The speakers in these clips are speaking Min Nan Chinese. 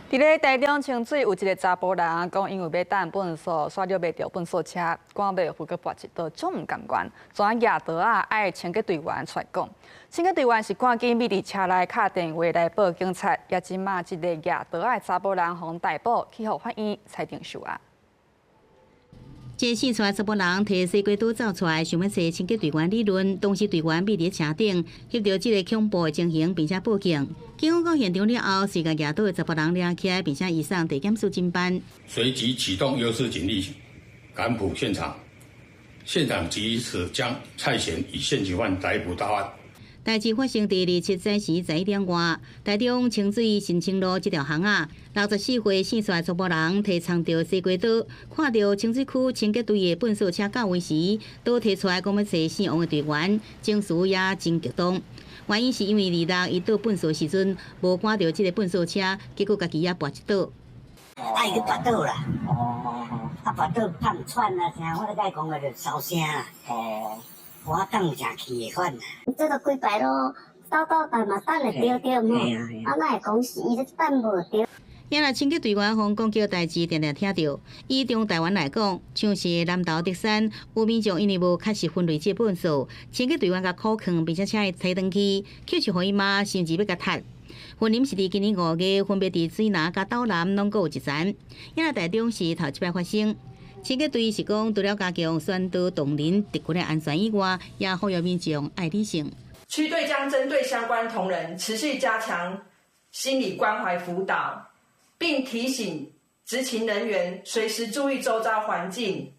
佇咧台中清水有一个查埔人講，因為欲等糞埽，煞著袂著糞埽車，趕袂赴閣跋一倒，足毋甘願，轉舉刀仔愛清潔隊員出來講。清潔隊員是趕緊覕佇車內敲電話來報警察，也這馬這个舉刀仔的查埔人予逮捕，去予法院裁定受案。這四川查埔人提西瓜刀走出來，想欲揣清潔隊員理論。當時隊員覕佇車頂，翕著這个恐怖的情形，並且報警。警方到現場了後，隨共舉刀的查埔人掠起來，並且移送地檢署偵辦。隨即啟動優勢警力趕赴現場，現場及時將蔡賢以現行犯逮捕到案。代誌發生佇27早時11點外，台中清水新清路這條巷仔，64歲姓蔡查埔人提藏著西瓜刀，看著清水區清潔隊的糞掃車到位時，刀提出來講欲揣姓王的隊員，情緒也真激動。原因是因為26伊倒糞掃時陣，無趕著這个糞掃車，結果家己也跋一倒。啊，伊去跋倒啦！啊，跋倒拍喘啊啥，我咧共伊講個就燒聲啦。我當誠氣的款啦。這個規排路兜兜等嘛，等會著對無？啊，哪會講是伊咧等無著？也若清潔隊員予講叫代誌，定定聽著。以中台灣來講，像是南投竹山，有民眾因為無確實分類這糞掃，清潔隊員共苦勸，並且請伊提轉去，卻是予伊罵，甚至欲共踢。雲林是佇今年5月，分別佇水林佮斗南攏閣有一層，也若台中是頭一擺發生。清潔隊是講，除了加強宣導同仁特群的安全以外，也呼籲民眾愛理性。區隊將針對相關同仁持續加強心理關懷輔導，並提醒執勤人員隨時注意周遭環境，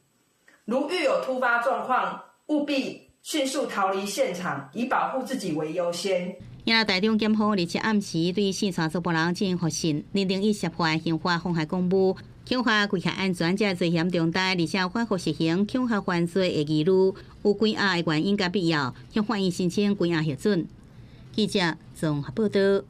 如遇有突發狀況，務必迅速逃離現場，以保護自己為優先。也台中檢方27暗時對四川查埔人進行複審，認定伊涉犯刑法妨害公務、恐嚇危害安全這罪嫌重大，而且反覆實行恐嚇犯罪的疑慮，有關押的原因佮必要，向法院申請關押核准。記者綜合報導。